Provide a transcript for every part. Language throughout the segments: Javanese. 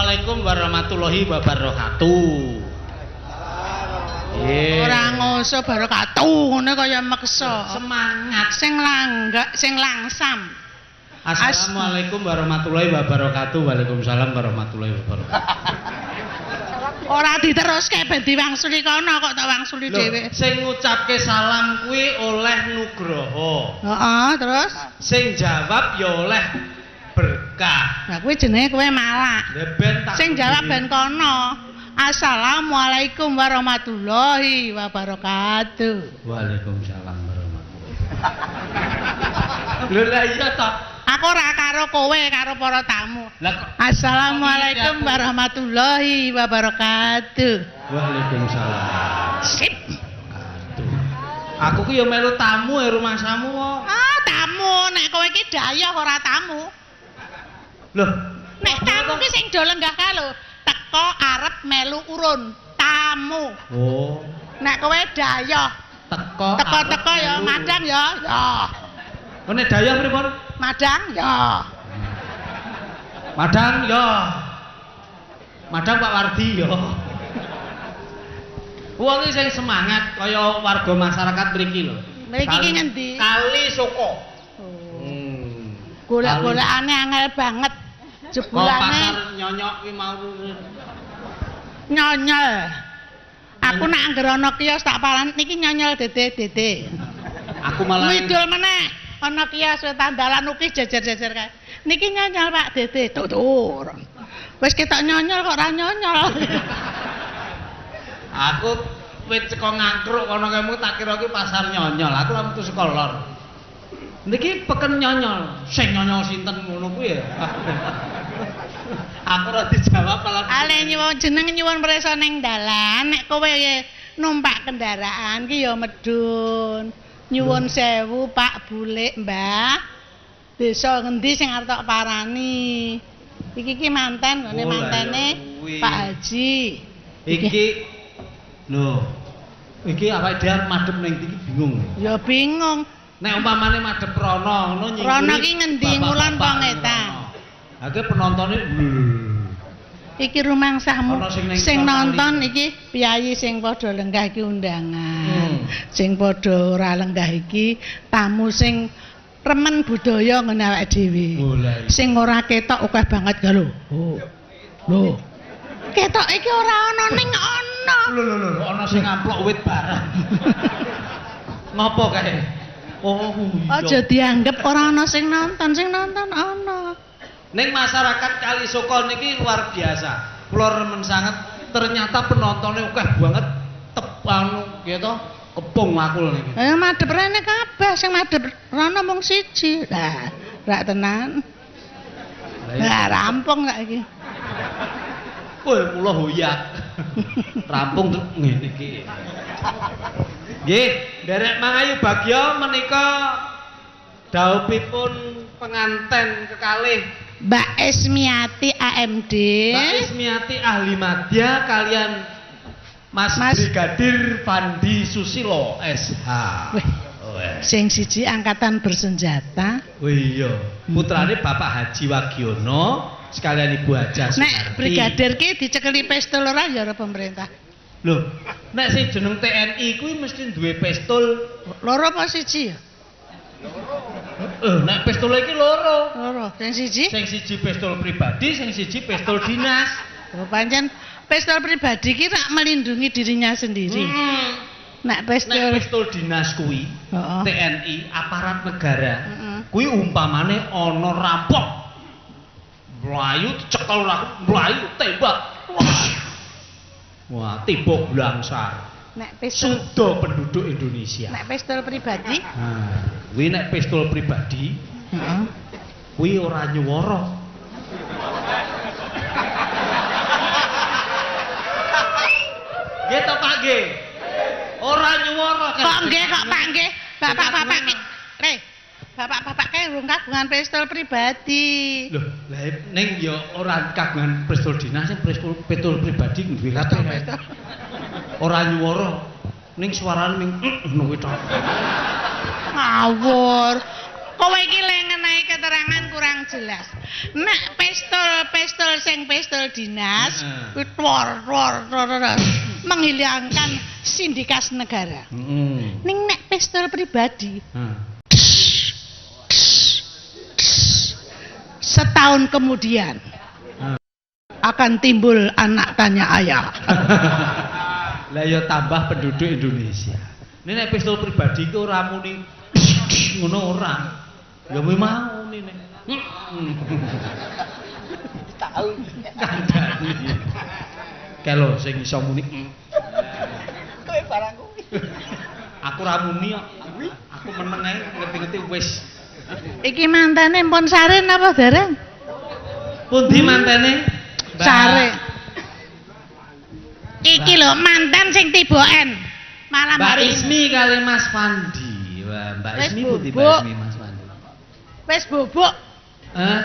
Assalamualaikum warahmatullahi wabarakatuh. Nggih. Ora ngoso barokatuh ngono kaya meksa. Semangat. Sing langgak, sing langsam. Assalamualaikum warahmatullahi wabarakatuh. Waalaikumsalam warahmatullahi wabarakatuh. Ora diteruske ben diwangsuli kono kok tak wangsuli dhewe. Sing ngucapke salam kuwi oleh nugroho. Heeh, terus? Sing jawab ya oleh berkah. Lah kuwi jenenge kowe malak. Lah ben tak Sing jawab ben kono. Assalamualaikum warahmatullahi wabarakatuh. Waalaikumsalam warahmatullahi wabarakatuh. Lho lah iya toh. Aku ora karo kowe, karo para tamu. Lah kok Assalamualaikum warahmatullahi wabarakatuh. Waalaikumsalam. Sip. Aduh. Aku ki ya melu tamu ya rumangsamu kok. Ah, tamu nek kowe iki dayah ora tamu. Loh, Nek tamu ki sing do lenggah kae lho, teko arep melu urun, tamu. Oh, Nek kowe dayah, teko teko-teko ya madang ya. Ya. Oh, nek dayah pripun? Madang ya. Madang ya. Madang Pak Wardi ya. Wong iki sing semangat kaya warga masyarakat mriki lho. Mriki iki ngendi? Kali Soko. Oh. Golek-golekane Golek-golekane angel banget. Kok Jebulane pasar nyonyok kuwi mau nyonyol. Aku nek anggere ana kios tak paran niki nyonyol dede-dede. Aku malah Ngidul meneh ana kios wetan dalan ukih jejer-jejer kae. Niki nyonyol Pak Dede tutur. Wis ketok nyonyol kok ora nyonyol. Aku wit saka ngangkruk kono kae tak kira kuwi pasar nyonyol. Aku lha metu saka lor. Niki peken nyonyol. Sing nyonyol sinten ngono kuwi ya. Aku ora dijawab malah. Ale nyuwun jeneng nyuwun prisa ning dalan nek kowe numpak kendaraan ki ya medhun. Nyuwun sewu Pak Bulik Mbah. Desa ngendi sing arep tok parani? Iki ki manten ngene Oh, lah mantene ya kuwi. Pak Haji. Iki lho. Iki awake dhewe arep madhep ning ndi iki bingung. Ya bingung. Nek umpamane madhep rono ngono nyingkiri. Rono ki ngendi? Ngulon apa ngetan? Ha ki penontone Iki rumangsamu Ana sing ning sing isor nonton kali. iki piyayi sing padha lenggah iki undangan. Sing padha ora lenggah iki tamu sing remen budaya ngene awake dhewe. Oh, lah iya. Sing ora ketok akeh banget ga lho. Oh. Lho. Ketok iki ora ana ning ana. Lho lho lho, ana sing ngamplok wit barang. Ngopo kae? Oh, iya. Aja dianggep ora ana sing nonton, sing nonton ana. Ning masyarakat Kalisoko niki luar biasa. Kula remen sanget, ternyata penontonnya akeh banget tepanu gitu, kepung aku lho niki. Eh madhep rene kabeh sing madhep rono mung siji. Lah, rak tenan. Lah rampung saiki. Woi, kula hoyak. Rampung tuh ngene iki. Nggih, nderek Mangayu Bagya menika dhaupipun penganten kekalih Mbak Esmiati AMD. Mbak Ismiati ahli madya kalian Mas, Mas- Brigadir Fandi Susilo SH. Wih. Weh. Sing siji angkatan bersenjata. Oh iya, putrane Bapak Haji Wagiono sekalian Ibu Hajah Nek Sunarti. brigadir ki dicekeli pistol ora ya ora pemerintah. Loh, nek sing jeneng TNI kuwi mesti duwe pistol. Loro apa siji ya? Nek pistol iki loro. Loro. Sing siji? Sing siji pistol pribadi, sing siji pistol dinas. Oh, pancen pistol pribadi ki rak melindungi dirinya sendiri. Nek Nek pistol pistol dinas kuwi Heeh. TNI aparat negara Heeh. kuwi umpamane ana rampok mlayu cekel ra mlayu tembak. Wah. Wah, tiba blangsar. Nek pistol Suda penduduk Indonesia. nek pistol pribadi? Nah, kuwi nek pistol pribadi Heeh. kuwi ora nyuwara. Nggih to Pak nggih? Ora nyuwara kan. Kok nggih kok Pak nggih? Bapak-bapak ki Le, bapak-bapak kae urung kagungan pistol pribadi. Loh, lah ning ya ora kagungan pistol dinas, sing pistol pistol pribadi duwe kabeh. Pistol. Ora nyuwara. Ning suarane ming ngono kuwi tok. Ngawur. Kowe iki le ngenehi keterangan kurang jelas. Nek pistol-pistol sing pistol dinas, kuwi twor twor twor twor, menghilangkan sindikas negara. Ning nek pistol pribadi, setahun kemudian akan timbul anak tanya ayah. Lah ya tambah penduduk Indonesia. Ini nek pistol pribadi ki ora muni ngono ora. Ya kuwi mau nine. Tahu. Kandhani. Kelo sing iso muni. Kowe barang kuwi. Aku ora muni kok. Aku meneng ae ngerti-ngerti wis. Iki mantene pun sare napa dereng? Pundi mantene? Mbak? Sare. Iki lho manten sing tibaen malam Mbak hari ini. Ismi kali Mas Fandi. Wah, Mbak Wis Ismi pundi Mbak bubuk. Ismi Mas Fandi? Wis bubuk. Hah?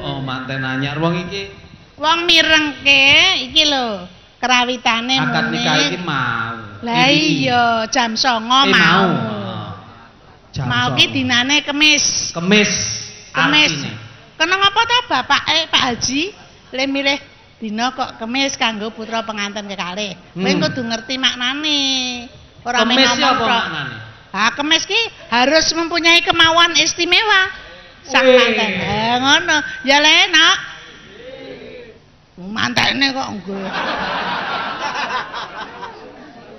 Oh, manten anyar wong iki. Wong mirengke iki lho kerawitane Akad muni. nikah iki mau. Lah iya jam 09.00 Eh, mau. mau. Jam Mau ki 09.00. dinane Kemis. Kemis. Kemis. Artine. Kena ngapa ta bapak Pak Haji le milih dina kok Kemis kanggo putra pengantin kekalih. Kowe kudu ngerti maknane. Ora mung Kemis ki ngomong apa tok. maknane? Ha kemis ki harus mempunyai kemauan istimewa. Sang Wih. manten. Eh ngono. Ya le nak. Mantene kok nggo.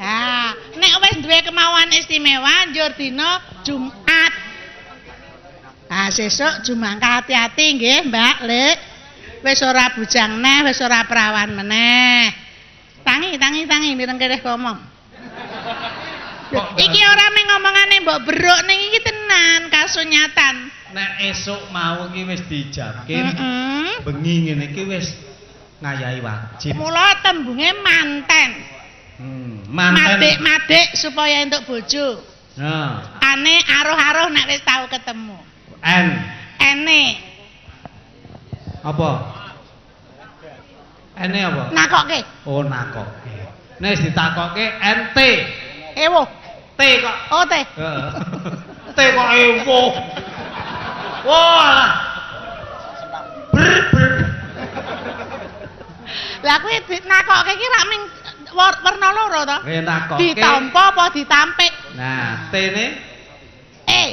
Nah, nek wis duwe kemauan istimewa njur dina Jumat. Nah, sesuk jumangkah hati-hati nggih, Mbak, Lek. Wis ora bujang neh, wis ora perawan meneh. Tangi, tangi, tangi mireng kereh ngomong. Kok Iki ora mung ngomongane mbok beruk ning iki tenan kasunyatan. Nek esuk mau ki wis dijabke, bengi ngene iki wis ngayahi wajib. Mula tembunge manten. Manten. Madik-madik supaya entuk bojo. Nah, Ane aruh-aruh nek wis tau ketemu. N Ene apa? N apa? nakoke. Oh, nakoke. Nek wis ditakoke NT. Ewo. T kok. Oh te. Heeh. T kok ewo. Wah. Ber ber. Lah kuwi nakoke iki rak ming werna loro to. Kaya nakoke. Ditampa apa ditampik? Nah, T-ne E.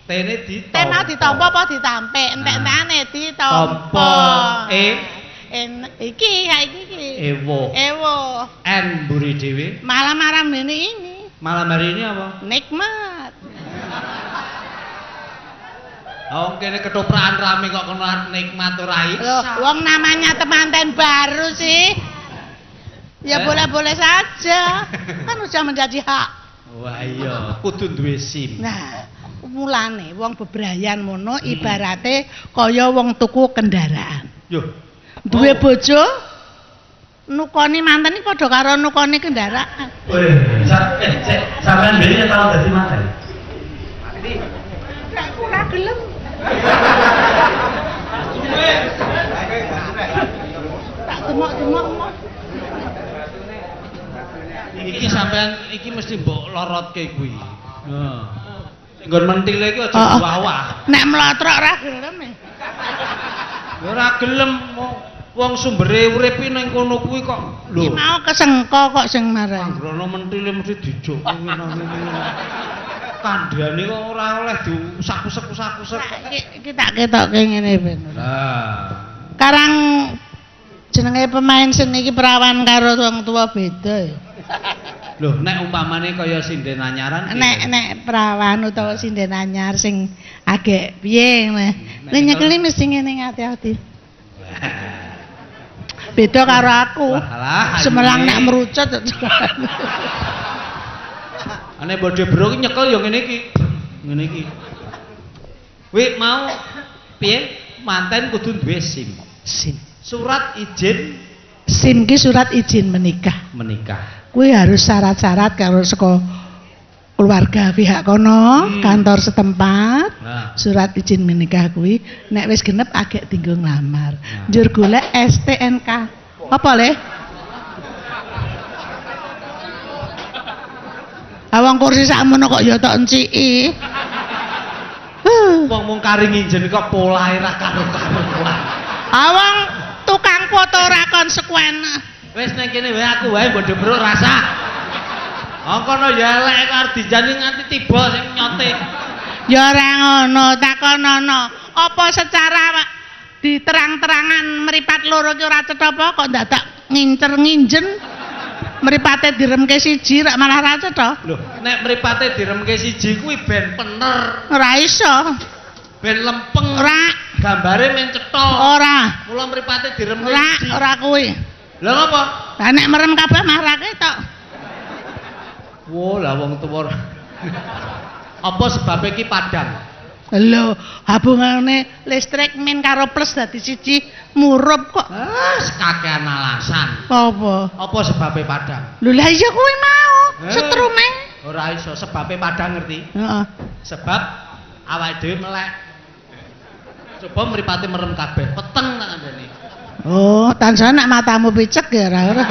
T-ne ditampa. T mau ditampa apa ditampik? Entek-entekane ditampa. Tampa. E. En iki ha iki iki. Ewo. Ewo. N mburi dhewe. Malam-malam ini. Malam hari ini apa? Nikmat. Oh, kene ketoprakan rame kok kono nikmat ora iso. Loh, wong namanya temanten baru sih. Ya Eh? boleh-boleh saja. Kan udah menjadi hak. Wah iya, kudu duwe SIM. Nah, mulane wong bebrayan mono ibarate kaya wong tuku kendaraan. Yo. Duwe Oh. bojo nukoni manten iki padha karo nukoni kendaraan. Weh, sampean dhewe tau dadi manten? Aku ora gelem. Tak demok-demok. Iki sampean iki mesti mbok lorotke kuwi. Heeh. Nggon mentile iki aja Oh, oh. diwawah. Nek mlotrok ora gelem. E. Ya ora gelem wong sumbere urip iki ning kono kuwi kok Iki lho. mau kesengko kok sing marai. Anggrono mentile mesti dijok kuwi nang ngene. Kandhane kok ora oleh diusak-usek-usak-usek. Iki iki tak ketokke ngene ben. Lah. Karang jenenge pemain seni iki perawan karo wong tua beda ya. Loh, nek umpamane kaya sinden anyaran piye? Nek nek perawan utawa sinden anyar sing agek piye ngono. Nek Nek nyekeli mesti ngene ngati-ati. Beda karo aku. Wah, alah, Semelang ayune. nek merucut. Ane bodhe bro ki nyekel ya ngene iki. Ngene iki. Wi mau piye? Manten kudu duwe SIM. SIM. Surat izin SIM ki surat izin menikah. menikah. Kuwi harus syarat-syarat karo saka keluarga pihak kono, kantor setempat. Nah. Surat izin menikah kuwi nek wis genep agek tinggo nglamar. Nah. Njur golek STNK. Apa le? Awang kursi sakmono kok ya tok enciki. Huh. Wong mung kari nginjen kok polahe ra karo-karuan. Awang tukang foto ora konsekuen. Wis nang kene wae aku wae mbok debruk rasa. Angkono ya elek kok arep dijani nganti tiba sing nyote. Ya ora ngono, takonono. Apa secara diterang-terangan meripat loro ki ora cetha apa kok dadak ngincer-nginjen? Mripate diremke siji rak malah ra cetha. Lho, nek mripate diremke siji kuwi ben pener, Ora iso. ben lempeng, Ora, gambare men cetha. ora. Mula mripate diremke Ora, siji. ora kuwi. Lha ngapa? Lah nek merem kabeh mah ra ketok. Wo, lah wong tuwa. Apa sebabe iki padang? Lho, hubungane listrik min karo plus dadi siji murup kok. Ah, kakean alasan. Apa? Apa sebabe padang? Lho lah iya kuwi mau, Eh. setrume. Ora iso sebabe padang ngerti? Heeh. Sebab awake dhewe melek. Coba mripate merem kabeh, peteng tak kandhane. Oh, tansah nek matamu picek ya ora ora.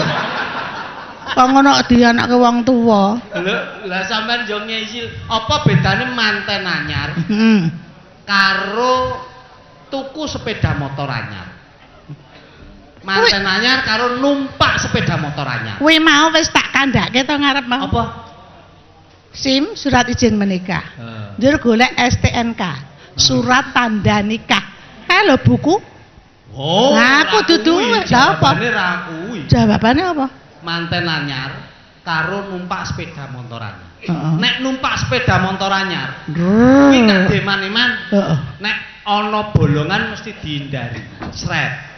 Kok ngono dianake wong tuwa. Lho, lah sampean yo ngeyil, apa bedane manten anyar Heeh. karo tuku sepeda motor anyar? Manten anyar karo numpak sepeda motor anyar. Kuwi mau wis tak kandhake to ngarep mau. Apa? SIM surat izin menikah. Njur golek STNK, surat tanda nikah. Kae lho buku. Oh, Lah, aku ora dudu, kuwi, lah apa? jawabane ra kuwi. Jawabane apa? Manten anyar karo numpak sepeda motor anyar. Heeh. Nek numpak sepeda motor anyar, kuwi nek deman-eman, Heeh. nek ana bolongan mesti dihindari. Sret.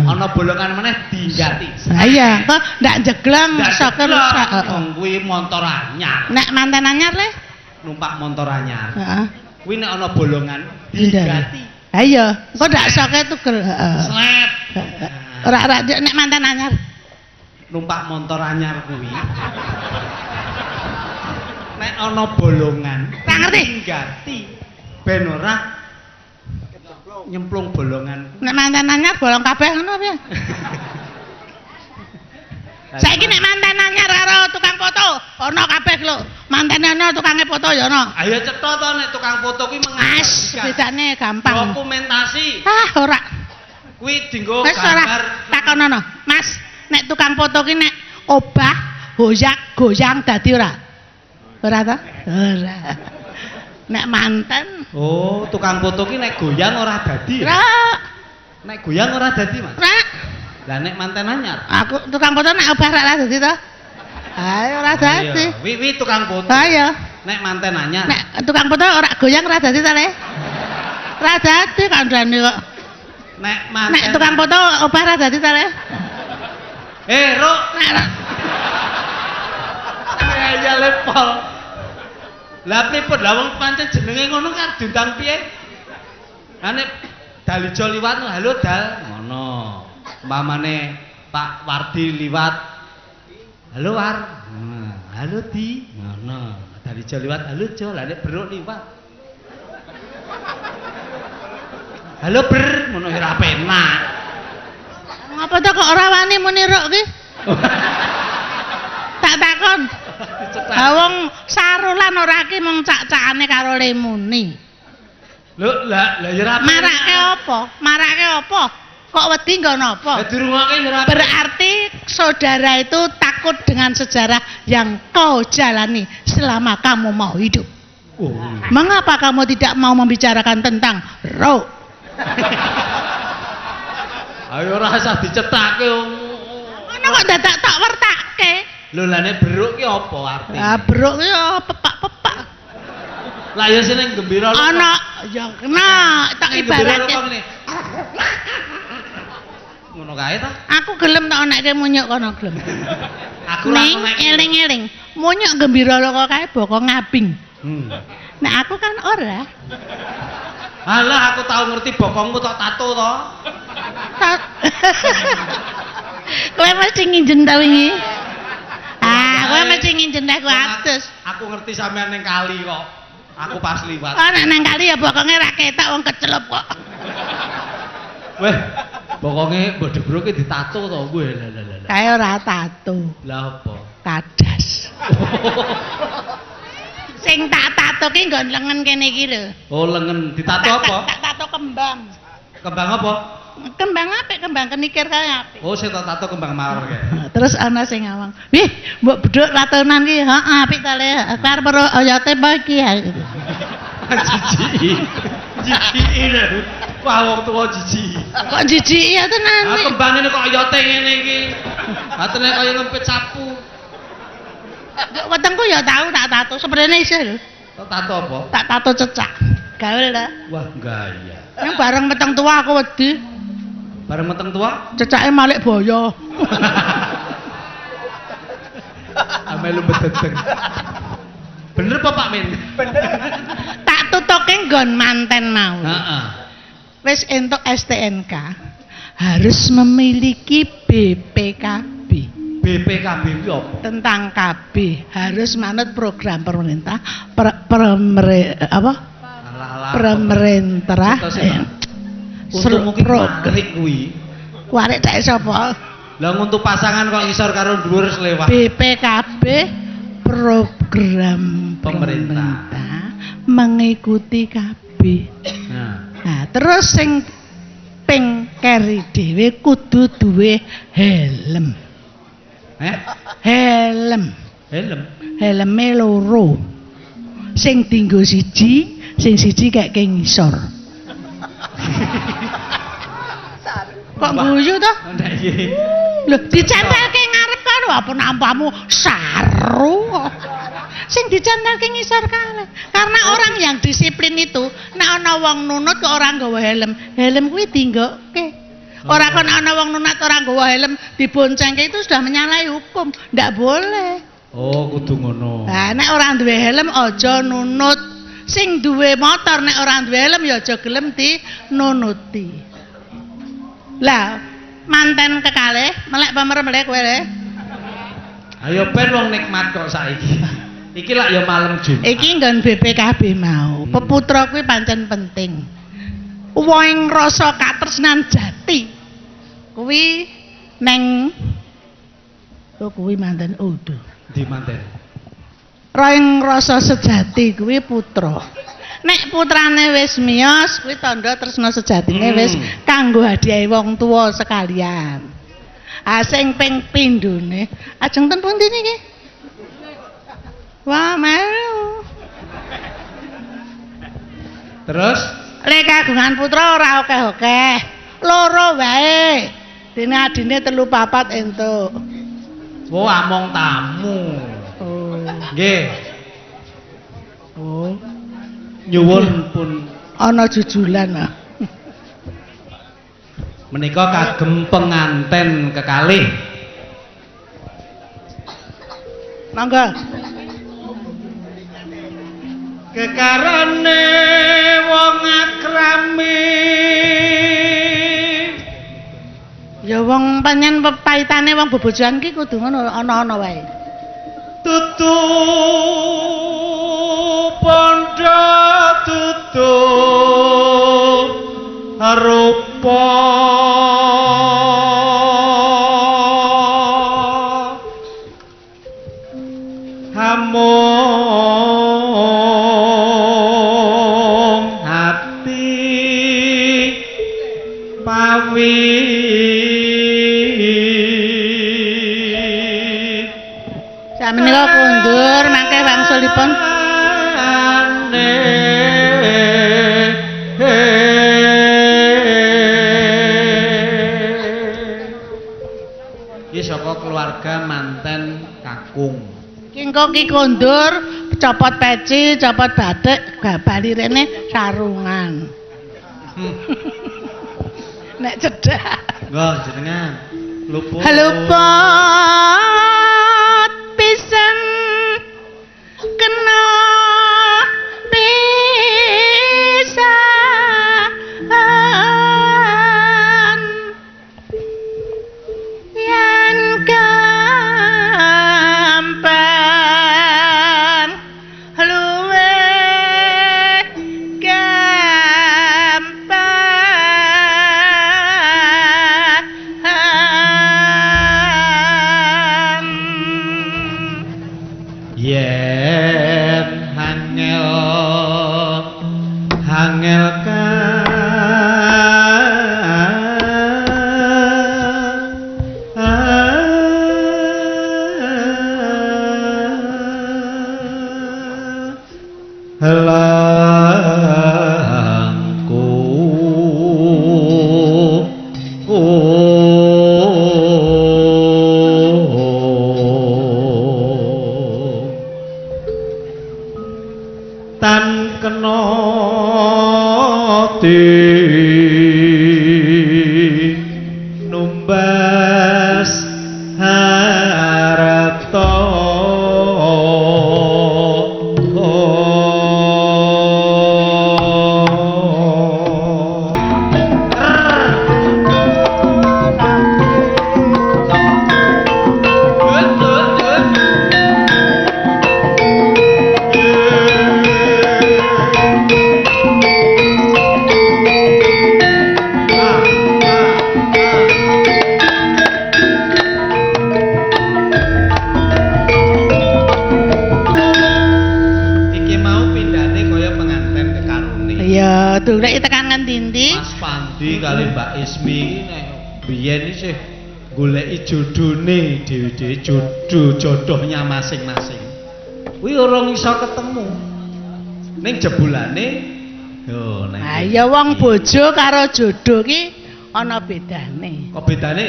Ana bolongan meneh dinggati. Lah iya, kok ndak jeglong soke rusak. Heeh. Wong kuwi motor anyar, Nek manten anyar le? numpak motor anyar. Heeh. Kuwi nek ana bolongan Dihindari. dinggati. Lah iya, kok ndak soke tugel. Heeh. Sret. Ora ora nek manten anyar. Numpak motor anyar kuwi. Nek ana bolongan, Ora ngerti. dinggati ben ora nyemplung bolongan. Nek manten anyar bolong kabeh ngono piye? Saiki nek manten anyar karo tukang foto, ana kabeh lho. Mantene ana tukange foto ya ana. Ayo cetha to nek tukang foto kuwi Mas, mengabadikan bedane gampang. dokumentasi Ah, ora. kuwi dinggo Wis ora gambar. takonono. Mas, nek tukang foto ki nek obah, goyak, goyang dadi ora? Ora ta? Ora. Nek manten, Oh, tukang foto ki nek goyang ora dadi. ya? ora. Nek goyang ora dadi, Mas. Ora. Lah nek manten anyar. Aku tukang foto nek obah ora dadi to? Ayo ora dadi. Iya. Wi wi tukang foto. Ayo. Nek manten anyar. Nek tukang foto ora goyang ora dadi ta, Le? Ora dadi kandhane kok. Nek manten. Nek tukang foto obah ora dadi ta, Le? Eh, Ruk. Nek ora. Ya lepol. Lah pripun? Lah wong pancen jenenge ngono kan diundang piye? Lah nek Dalijo liwat, halo Dal, ngono. Umpamane Pak Wardi liwat, halo War. Halo Di, ngono. Dalijo liwat, halo Jo. Lah nek Beruk liwat. Halo Ber, ngono ya ora penak. Ngapa to kok ora wani muni ruk ki? Tak takon. Ha wong sarulan ora ki mung cak-cakane karo lemuni. Lho, lah lah ya ora penak. Marake apa? Marake apa? Kok wedi nggo napa? Lah dirungokke ya ora penak. Berarti saudara itu takut dengan sejarah yang kau jalani selama kamu mau hidup. Oh. Mengapa kamu tidak mau membicarakan tentang roh? Ayo ora usah dicetake. Ngono kok dadak tak wertake. Lho lah nek beruk ki apa artine? Lah bruk ki ya pepak-pepak. Lah ya sing gembira lho. Ana ya kena tak Ning gembira lho ibaratke. kok ngene. Ngono kae ta? Aku gelem tak onekke munyuk kono gelem. Aku ora Ning ngono. eling-eling, munyuk gembira lho kok kae boko ngabing. Hmm. Nek aku kan ora. Alah aku tau ngerti bokongmu tok tato to. Kowe mesti nginjen ta wingi? Ah, kowe mesti nginjen aku atus. Aku ngerti sampean ning kali kok. Aku pas liwat. Oh, nek nang kali ya bokonge ra ketok wong kecelup kok. Weh, bokonge mbok debruke ditato to kowe. Lah lah lah. Kae ora tato, Lah apa? kadas. Sing tak tato ki nggon lengen kene iki lho. Oh, lengen ditato apa? Tak tato kembang. Kembang apa? Kembang apik, kembang kenikir kae apik. Oh, sing tak tato kembang mawar kae. Terus ana sing ngawang. Wih, mbok bedhuk tatonan ki, heeh apik ta le. Aku arep ero oyote apa iki? Jijiki. Jijiki lho. Wah, wong tuwa jijiki. Kok jijiki ya tenan. Ah, kembang ini kok oyote ngene iki. Atene kaya ngempit sapu. Nduk wetengku ya tau tak tato, sebenarnya isih lho. Tak tato apa? Tak tato cecak. Gaul ta. Wah, gaya. Yang bareng meteng tua aku wedi. Bareng meteng tua? Cecake malik boyo. Ame lu bededeng. Bener apa Pak Min? Bener. Tak tutuke nggon manten mau. Heeh. Wis entuk STNK harus memiliki BPKB. BPKB kuwi apa? Tentang KB harus manut program pemerintah pemerintah. Untukmu ki warik kuwi. Warik tek sapa? Lah untuk pasangan kok ngisor karo dhuwur selewat. BPKB program pemerintah mengikuti KB. Nah, terus sing ping keri dhewe kudu duwe helm. Helm. Helm. Helme loro. Sing dinggo siji, sing siji keke ngisor. Kok guyu to? Lho, dicentelke ngarep kono apa nampamu saru kok. Sing dicentelke ngisor kae. Karena orang yang disiplin itu nek ana wong nunut kok ora nggawa helm, helm kuwi dinggokke. Ora kon ana wong nunut ora nggawa helm diboncengke itu sudah menyalahi hukum, ndak boleh. Oh, kudu ngono. Lah nek ora duwe helm aja nunut. Sing duwe motor nek ora duwe helm ya aja gelem dinunuti. Lah manten kekalih melek pamer melek kowe le. Ayo ben wong nikmat kok saiki. Iki lak ya malam Jumat. Iki nggon BPKB mau. Peputra kuwi pancen penting. Wong rasa katresnan jati kuwi neng oh kuwi manten udu. Ndi manten? Roing rasa sejati kuwi putra. Nek putrane wis miyos kuwi tandha tresna sejatine wis kanggo hadiah wong tuwa sekalian. Ah sing ping pindhone ajeng ten pundi niki? Wah, melu. Terus lek kagungan putra ora akeh-akeh. Loro wae. Dene adine 3 4 entuk. Wah, among tamu. Oh. Nggih. Oh. Nyuwun pun ana jujulan ah. Menika kagem penganten kekalih. Monggo. Kekarane wong akrami. Ya wong pancen pepaitane wong bebojoan ki kudu ngono ana-ana wae. Tutu pondho tutu rupa hamung hati pawit. Samenika kundur mangke wangsulipun. Iki saka keluarga manten kakung. Ki engko ki kondur copot peci, copot batik, bali rene sarungan. Nek cedhak. Nggih jenengan. Luput. Luput pisan kena pisan yen gampang luwe gampang Numbas harta. Iki mau pindhane kaya penganten kekarone. Iya, durek tekan ngendi-endi? Mas Pandi kali Mbak Ismi iki nek biyen iki sih goleki jodhone dhewe-dhewe, jodoh jodohnya masing-masing. Kuwi ora iso ketemu. Ning jebulane yo nang. Ha ya wong bojo karo jodoh ki ana bedane. Kok bedane?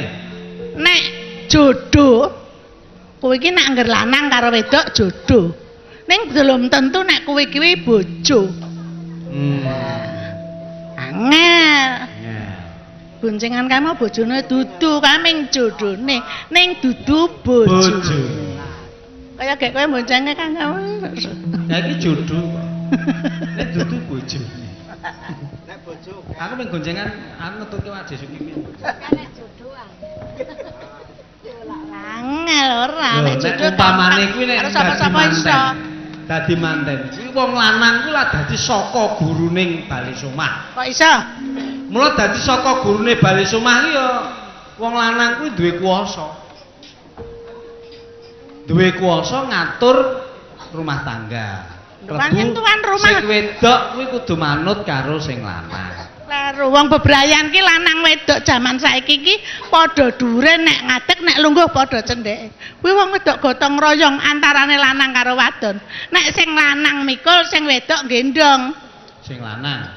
Nek jodoh kowe iki nek angger lanang karo wedok jodoh. Ning belum tentu nek kowe kuwi bojo. Angel. Ya. Boncengan kamu bojone dudu kaming jodhone ning dudu bojo. Bojo. Kaya gek kowe boncenge kan kamu. Ya iki jodoh kok. Nek dudu bojone. Nek bojo Aku mung goncengan aku ngetuke Wak Suki. Angel ora Lho, nek nek jodoh umpamane kuwi nek karo dadi sapa-sapa iso. manten. Dadi manten. Kuwi wong lanang kuwi lah dadi saka guruning Bali Somah. Kok iso? Mula dadi saka gurune Bali Somah ki ya wong lanang kuwi duwe kuasa. Duwe kuasa ngatur rumah tangga. Pancen tuan rumah. Sing wedok kuwi kudu manut karo sing lanang. Kleru wong bebrayan ki lanang wedok jaman saiki ki padha dhuwure nek ngadeg nek lungguh padha cendheke. Kuwi wong wedok gotong royong antarane lanang karo wadon. Nek sing lanang mikul, sing wedok gendong. Sing lanang.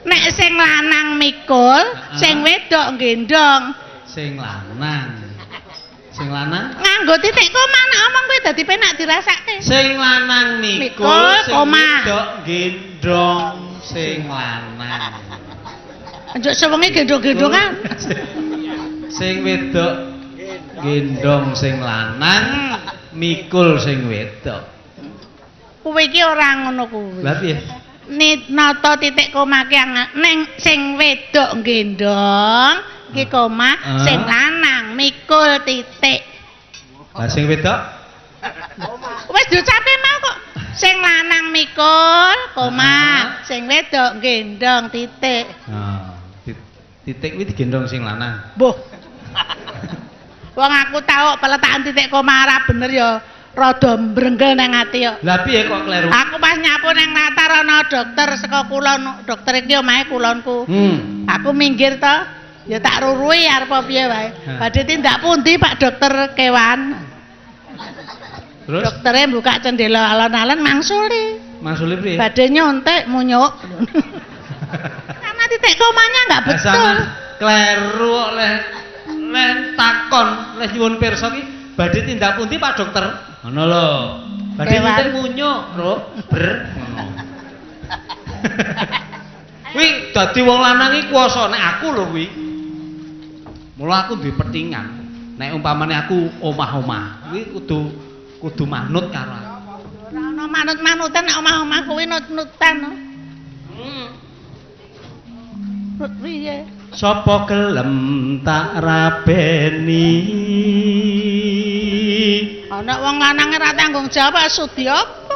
Nek sing lanang mikul, sing wedok gendong. Sing lanang. Sing lanang Nganggo titik koma nek omong kuwi dadi penak dirasake. Sing lanang mikul, Mikul, sing koma. wedok gendong sing lanang. Njuk sewengi gendong-gendongan. Sing wedok gendong sing lanang, mikul sing wedok. Kuwi iki ora ngono kuwi. Lah piye? Nit nata titik koma ki ning sing wedok gendong iki koma, sing lanang mikul titik. Lah sing wedok Wis diucape mau kok. Sing lanang mikul koma, sing wedok gendong titik. Nah, titik kuwi digendong sing lanang. Mbuh. Wong aku tau peletakan titik koma ora bener ya rada mbrengkel nang ati kok. Lah piye kok kleru? Aku pas nyapu nang latar ana dokter saka kulon, dokter iki omahe kulonku. Aku minggir to, ya tak ruruhi arep piye wae. Badhe tindak pundi Pak Dokter kewan? Terus Doktere buka cendela alon-alon mangsuli. mangsuli piye? Badhe nyontek munyuk. Karena titik komanya enggak betul. Kleru kok leh leh takon, leh nyuwun pirsa ki badhe tindak pundi Pak Dokter? Ngono lho. Badhe nyuntik munyuk, Ro. Ber ngono. Kuwi dadi wong lanang iki kuwasa nek aku lho kuwi. Mula aku duwe petingan. Nek umpamane aku omah-omah, kuwi kudu manut karo aku. Ora ana manut-manutan nek omah-omah kuwi nut-nutan. Nut piye? Sapa gelem tak rabeni? Ana wong lanange ora tanggung jawab sudi apa?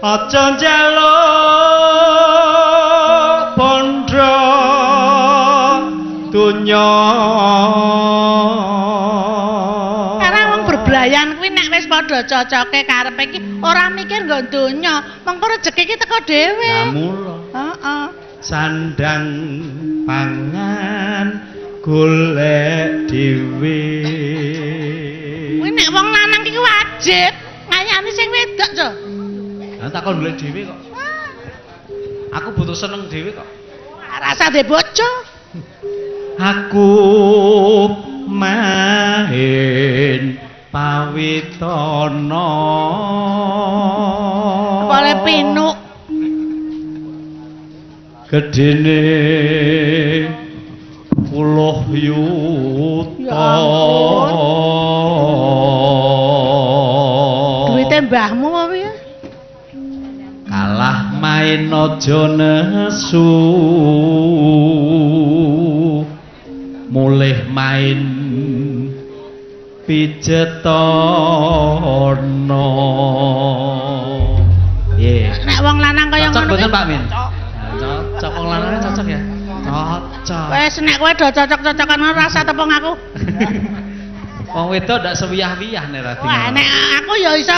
Aja njaluk bondo donya. Karena wong berbelayan kuwi nek wis padha cocoke karepe iki ora mikir nggo donya, mengko rejeki iki teko dhewe. Lah mula. Heeh. Sandang pangan golek dhewe. Kuwi nek wong lanang iki wajib ngayani sing wedok, Jo. Lah tak kon golek dhewe kok. Aku butuh seneng dhewe kok. Rasa dhe bojo. Aku main pawitana. Oleh pinuk. Gedene puluh yuta. Ya ampun. Duite mbahmu apa piye? Kalah main aja nesu. Mulih main pijetono. Nggih. Nek wong lanang kaya Cocok ngono. mboten Pak Min? Cocok wong lanang cocok ya? Cocok. Wes nek kowe do cocok-cocokan ngono rasa tepung aku. Wong wedok ndak sewiyah-wiyah nek ra Wah, nek aku ya iso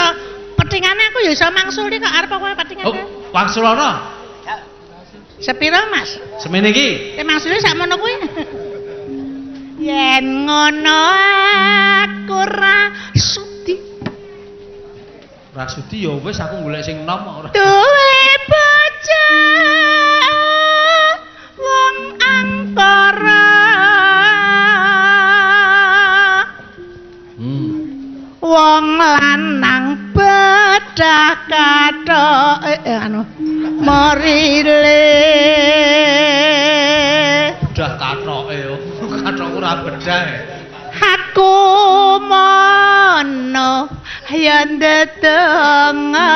petingane aku ya iso mangsuli kok arep kowe petingane. Oh, wangsulana. Sepiro, Mas? Semene iki. Nek mangsuli sakmono kuwi. Yen ngono aku ra sudi. Ra sudi ya wis aku golek sing enom kok ora. Duwe bojo wong angkara. Wong lanang bedah kathok anu morile. Bedah kathoke yo. Kathokku ora bedah. Aku mono ya ndedonga.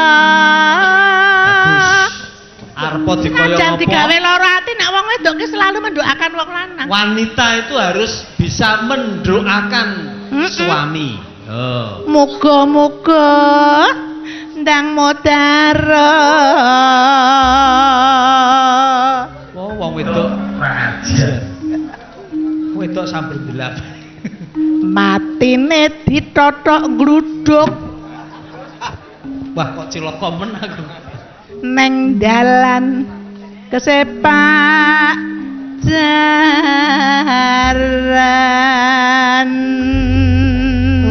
Arep dikaya Jan ngopo? digawe lara ati nek wong wedok ki selalu mendoakan wong lanang. Wanita itu harus bisa mendoakan suami. Oh. Muga-muga ndang mudara. Oh, wong wedok raja. Wedok sambil delap. Matine ditothok gluduk. Wah, kok cilaka men aku. Neng dalan kesepak jaran.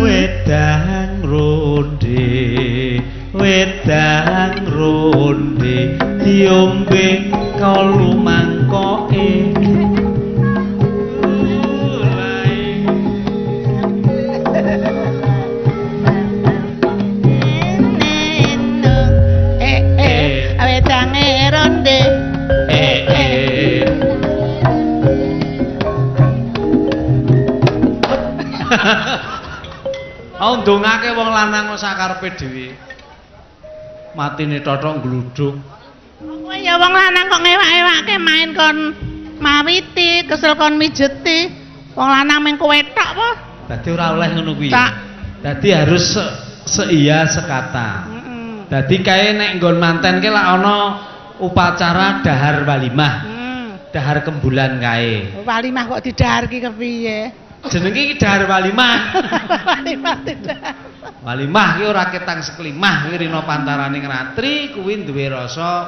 Wedang ronde, wedang ronde, diombe kalu mangkoke. Wedange ronde. Oh, ndongake wong lanang kok sakarepe dhewe. Matine tothok gluduk. Kowe ya wong lanang kok ngewak-ewake main kon mawiti, kesel kon mijeti. Wong lanang mung kowe tok apa? Dadi ora oleh ngono kuwi. Tak. Dadi harus seia sekata. Dadi kae nek nggon manten ke lak ana upacara dahar walimah. Dahar kembulan kae. Walimah kok didahar ki kepiye? Jenenge iki dahar walimah. Walimah didahar. Walimah ki ora ketang seklimah kuwi rina pantarane ratri kuwi duwe rasa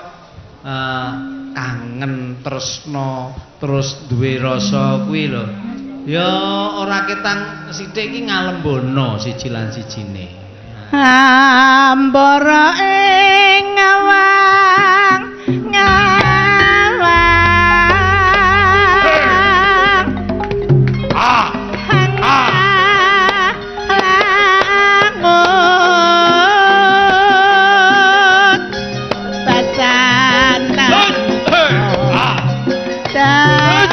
kangen tresna terus duwe rasa kuwi lho. Ya ora ketang sithik iki ngalembono siji lan sijine. Ambara ing awang ngawang. Ah. Langut bacana tapi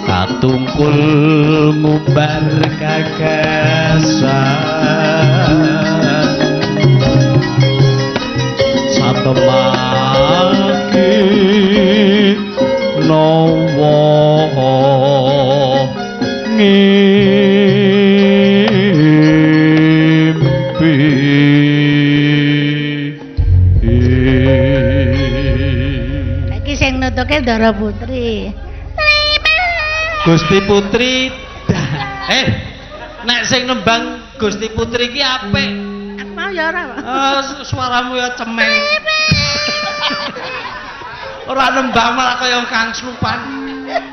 Katungkul ngumbar gagasan satemaki sing nutuke Ndara Putri. Gusti Putri. Eh, nek sing nembang Gusti Putri ki apik. Aku mau ya ora, Pak. Eh, suaramu ya cemeng. Ora nembang malah kaya Kang Slupan.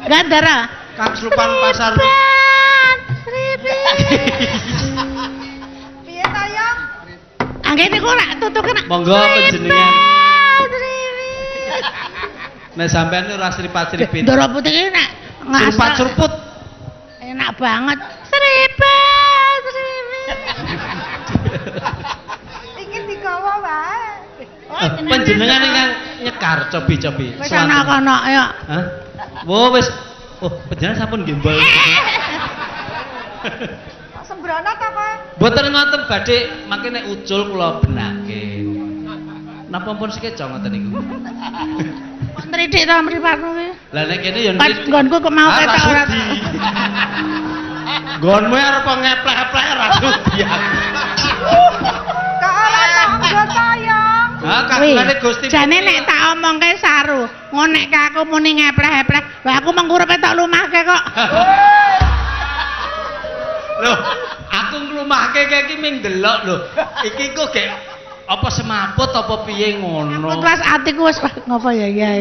Enggak, Ndara. Kang Slupan pasar. Piye ta, Yong? Angge niku ora tutuke nak. Monggo panjenengan. Nek sampean ora sripat-sripit. Ndara Putri ki nak Srupat-sruput. Enak banget. Sripet, sripet. Iki digawa wae. Oh, Panjenengan ingkang nyekar cobi-cobi. Wis ana kono ayo. Hah? Wo wis. Oh, panjenengan sampun gembol. Kok sembrono ta kowe? Mboten ngoten badhe mangke nek ucul kula benake. Napa pun sekeca ngoten niku? Kok nridik ta mripatmu ki? Lah nek kene ya Pas nggonku kok mau ketok ora. Nggonmu arep ngepleh-epleh ora sudi aku. Kok ora tangga ta, Yong? Ha kagungane Gusti. Jane nek tak omongke saru, ngonekke aku muni ngepleh-epleh. Lah aku mengkurepe tok lumahke kok. Loh, aku nglumahke kae iki ming ndelok lho. Iki kok gek apa semaput apa piye ngono. Aku terus atiku wis wah, ngopo ya ya.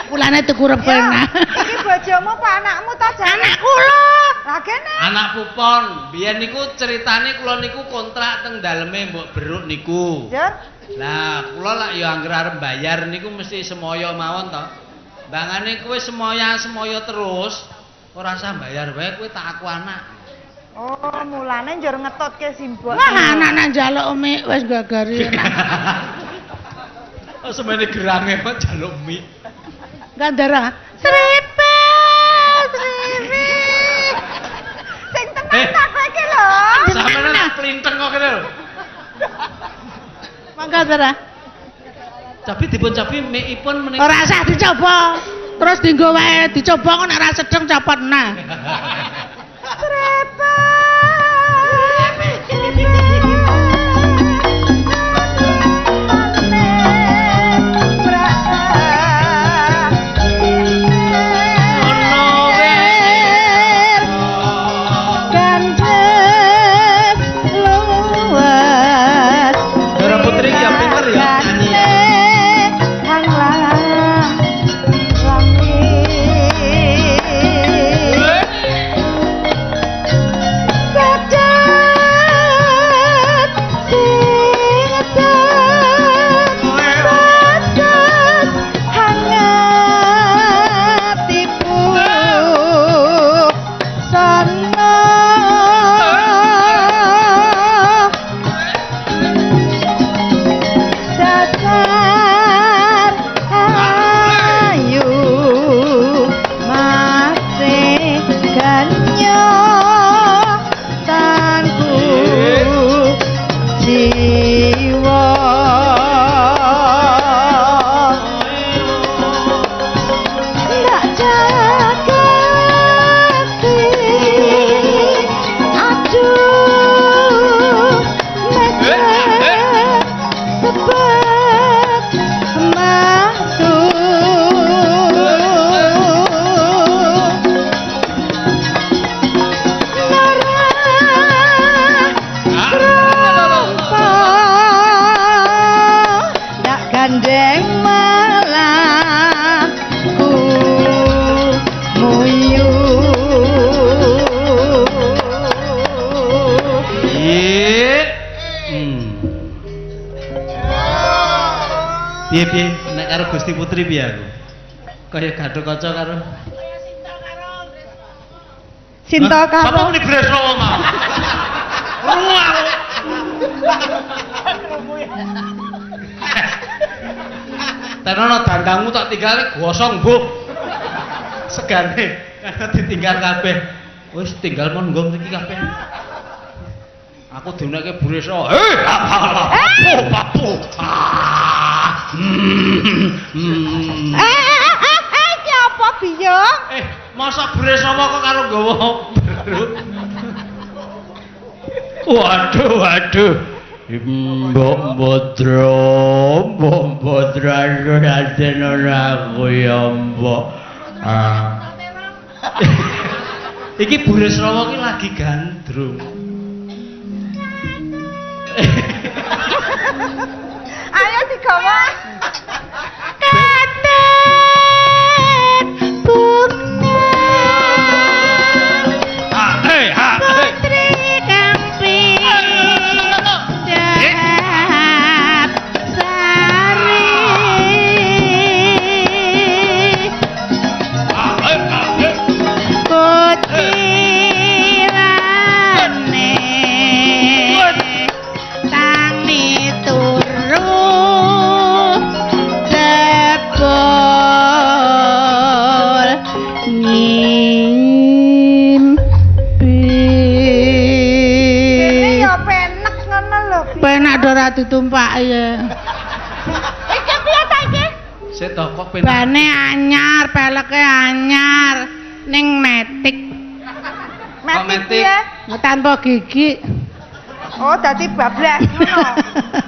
Mulane dikurep enak. Iki bojomu apa anakmu ta jane? Anakku lho. Lah kene. Anak pupon, biyen niku ceritane kula niku kontrak teng daleme Mbok Beruk niku. Jur. Lah, kula lak ya anggere arep bayar niku mesti semoyo mawon to. Bangane kowe semoya-semoyo terus, ora usah bayar wae kowe tak aku anak. Oh, mulane njur ngetutke simbok. Wah, anak nak njaluk mie wis gagari. Oh, semene gerange kok njaluk mie. Gandara. Sripet, sripet. Sing tenan ta kowe iki lho. Sampeyan nak plinteng kok kene lho. Monggo Ndara. Tapi dipun cobi miipun menika. Ora usah dicoba. Terus dienggo wae dicoba kok nek ora sedeng copot nah. Ono Ndara Putri ki ya pinter ya nyanyi. Piye-piye nek karo Gusti Putri piye aku? Kaya Gatotkaca karo Sinta Sapa karo muni Breslowo mau? Krungu aku. Tenono dandangmu tak tinggal gosong, Bu. Segane karena ditinggal kabeh. Wis tinggal mon nggo mriki kabeh. Aku diuneke Breslowo. Eh, papu, papu. Ah. Iki apa biyong? Eh, masa Breslowo kok karo nggawa beruk? Waduh, waduh. Mbok Bodro, Mbok Bodro raden ora aku ya mbok. Ah. Iki Burisrawa ki lagi gandrung. Ayo digawa. Katen bunga Ha hey ha hey. putri kang pindhap sari. Ha hey ha hey. Kuciwane tangi turu jebol ngimpi. Kene ya penek ngono lho. Penak do ora ditumpaki ya. Iki piye ta iki? Sik to kok penak. Bane anyar, peleke anyar ning metik Metik metik? piye? tanpa gigi. Oh, dadi bablas ngono.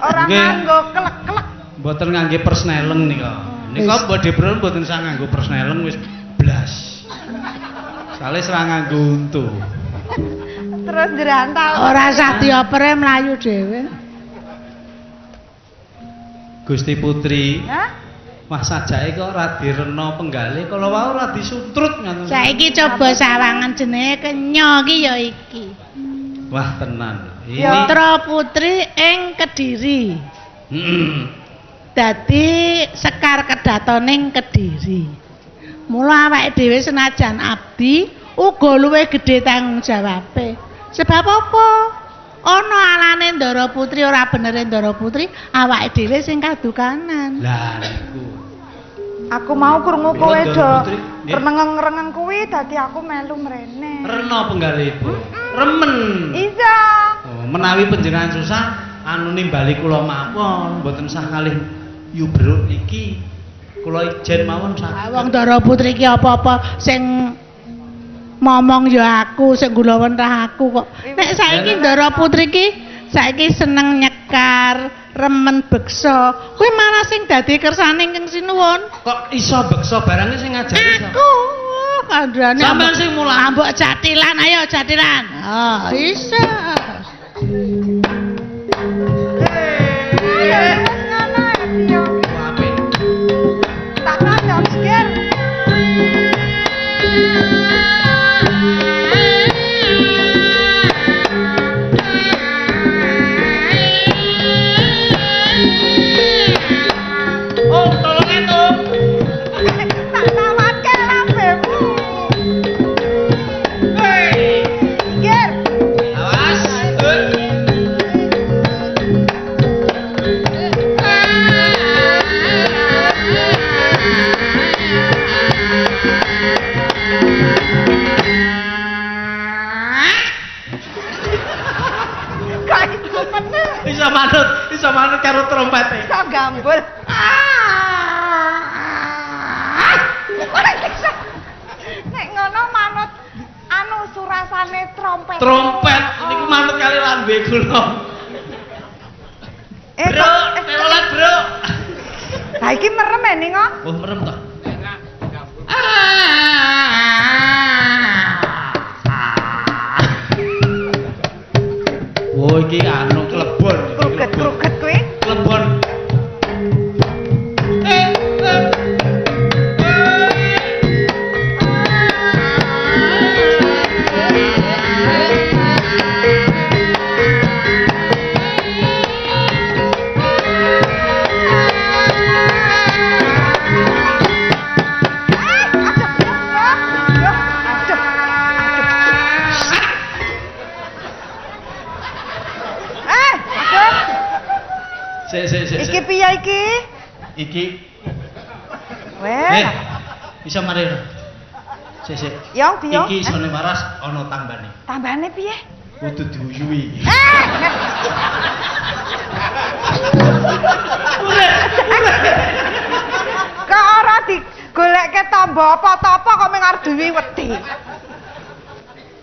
Ora Nggih. nganggo klek-klek. Mboten ngangge persneleng nika. Nika mbok Debron mboten sah nganggo persneleng wis blas. Sale ora nganggo untu. Terus jerantal. Ora sah diopere mlayu dhewe. Gusti Putri, Hah? wah sajake kok ora direna penggale kala wau ora disutrut ngoten. Saiki coba sawangan jenenge kenya ki ya iki. Wah tenan. Ini Ya. Putra putri ing Kediri. Heeh. Dadi sekar kedatoning Kediri. Mula awake dhewe senajan abdi uga luwih gedhe tanggung jawabe. Sebab apa? Ana alane Ndara Putri ora benere Ndara Putri, awake dhewe sing kadukanan. Lah niku. Aku mau krungu kowe Mila do Ndara Putri, nggih. reneng-reneng kuwi dadi aku melu mrene. Rena penggalipun. Remen. Iya. Oh, menawi panjenengan susah anu nimbali kula mawon, mboten sah kalih yubruk iki. Kula ijen mawon Ah, saged. Wong Ndara Putri iki apa-apa sing momong ya aku, sing gulawentah aku kok. Nek saiki Ndara Putri iki saiki seneng nyekar, remen beksa. Kuwi malah sing dadi kersane ingkang sinuwun. Kok iso beksa barangnya sing ngajari sapa? Aku kandhane Sampeyan sing mulang. Ambok jatilan, ayo jatilan. Oh, iso. Ayo wis ngono ya, Bio. Apik. Tak rada geger. Oh, tolong itu. Tak tawatke lambemu. Hei. Geger. Awas. Kok iso meneh? Iso manut karo trompete. Iso gambul. Ora iso. Nek ngono manut anu surasane trompet. Trompet niku manut kali lambe kula. Eh, Bro, kok- eh, telolet, Bro. Lah iki merem e ning kok. Oh, merem toh. Oh, iki anu klebon iki klebon. Kruget-kruget kuwi. Klebon. Eh, eh. Eh, aduh, aduh, aduh, aduh. Eh, aduh. Sik, sik, sik. Iki sik. piye iki? Iki. Weh, Eh, bisa mari. Sik, sik. Yong, piye? Iki isone waras ana tambane. Tambahane piye? Kudu diuyuhi. Eh, kok ora digolekke tamba apa-apa kok mung arep duwi wedi.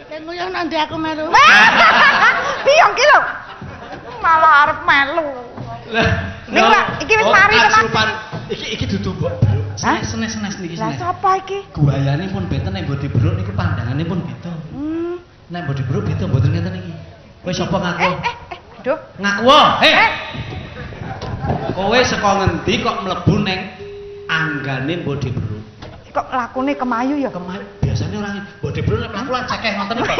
Kowe nguyuh nang ndi aku melu. Piyong ki lho. Malah arep melu. Lah, Ning, Pak, iki wis mari to, Mas? Iki iki dudu mbok. Hah? Senes senes niki Lah senes. sapa iki? Guayane pun benten nek mbok dibruk niku pandangane pun beda. Nek mbok dibruk beda mboten ngeten iki. Kowe sapa ngaku? Aduh. Ngaku wae. Heh. Kowe saka ngendi kok mlebu ning anggane mbok dibruk? Kok lakune kemayu ya? Kemayu biasane orang mbok dibruk nek mlaku lak cekeh ngoten iki.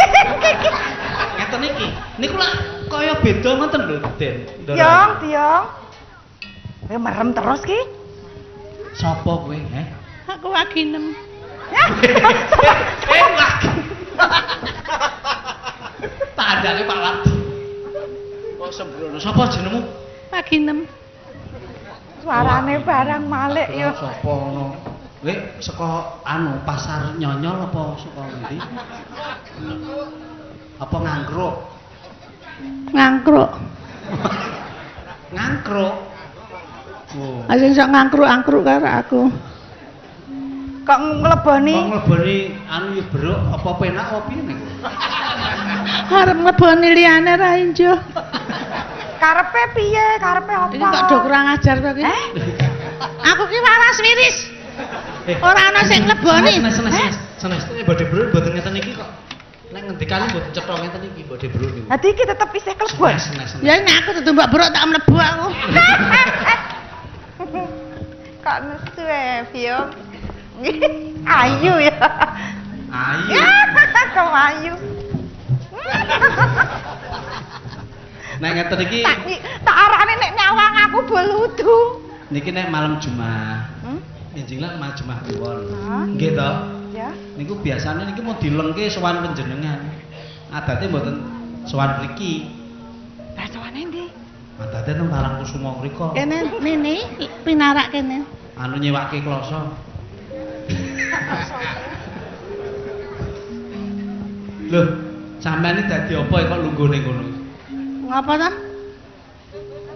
Ngeten iki. Niku lak kaya beda ngoten lho, Den. Tiong, Tiong. Kowe merem terus ki? Sapa kowe, heh? Aku waginem. Eh, lagi. Tandane Pak Wardi. Kok sembrono. Sapa jenengmu? Waginem. Suarane barang malik ya. Sapa ngono? Kowe saka anu pasar Nyonyol apa saka ngendi? Apa ngangkruk? Ngangkruk. Ngangkruk. Oh. Asing sok ngangkruk-angkruk karo aku. Kok ngleboni? Kok ngleboni anu ya beruk apa penak apa piye niku? Arep ngleboni liyane ra injo. Karepe piye? Karepe apa? Iki kok do kurang ajar to ki. Eh? Aku ki waras wiris. Ora ana sing ngleboni. Senes senes senes. Nek mbok dibruk mboten ngeten iki kok. Nek ngendikane mboten cetha ngeten iki mbok dibruk niku. Dadi iki tetep isih klebon. Senes senes. Ya nek aku dudu mbok bruk tak mlebu aku. Kok nesu e, Biong? Ayu ya. Ayu. Kemayu. Nek ngeten iki Tak arane nek nyawang aku boludu. Niki nek malam Jumat. Enjing lah malam Jumat kliwon. Nggih to? Ya. Niku biasane niki mau dilengke sowan panjenengan. Adate mboten sowan mriki. Lah sowane ndi? Adate nang Parangkusuma mriko. Kene nini pinarak kene. Anu nyewake kloso. Loh, sampean iki dadi apa kok lungguh ning kono? Ngapa ta?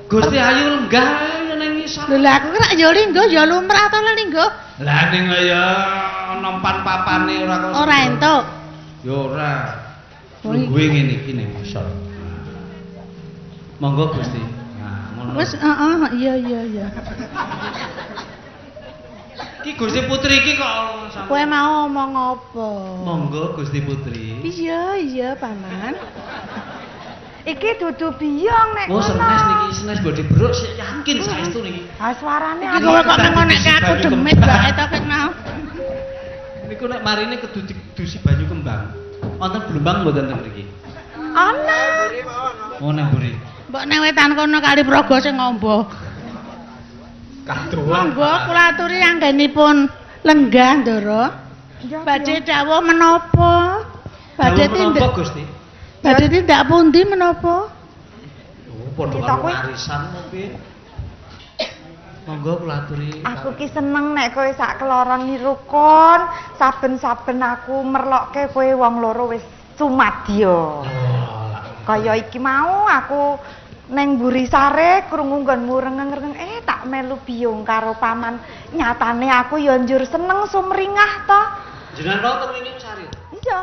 Gusti Ayu lenggah ning ngisor. Lho lah aku ki rak ya lingguh ya lumrah to lingguh. Lah ning ya nompan papane ora kok. Ora entuk. Ya ora. Lungguhe ngene iki ning ngisor. Monggo Gusti. Nah, ngono. Wis heeh iya iya iya. Ki Gusti Putri iki kok Kowe mau omong apa? Monggo Gusti Putri. Iya iya paman. Iki dudu biyong nek Oh, senes niki, senes mbok dibruk sik yakin saestu niki. Ah suarane Iki kowe kok nengonekke aku demit wae to ket mau. Niku nek marine kudu didusi banyu kembang. Wonten blumbang mboten teng mriki? Ana. Oh, nang mburi. Mbok nang wetan kono kali Praga sing ngombo. Kadohan. Monggo kula aturi anggenipun lenggah Ndara. Badhe dawuh menapa? Badhe tindak Gusti. Badhe tindak pundi menapa? Oh, padha karo arisan piye? Monggo kula aturi. Aku ki seneng nek kowe sak keloron rukun, saben-saben aku merlokke kowe wong loro wis sumadya. Oh, Kaya iki mau aku neng mburi sare krungu nggonmu rengeng-rengeng tak melu biyung karo paman. Nyatane aku ya njur seneng sumringah to. Jenengan wau teng mriki sare. Iya.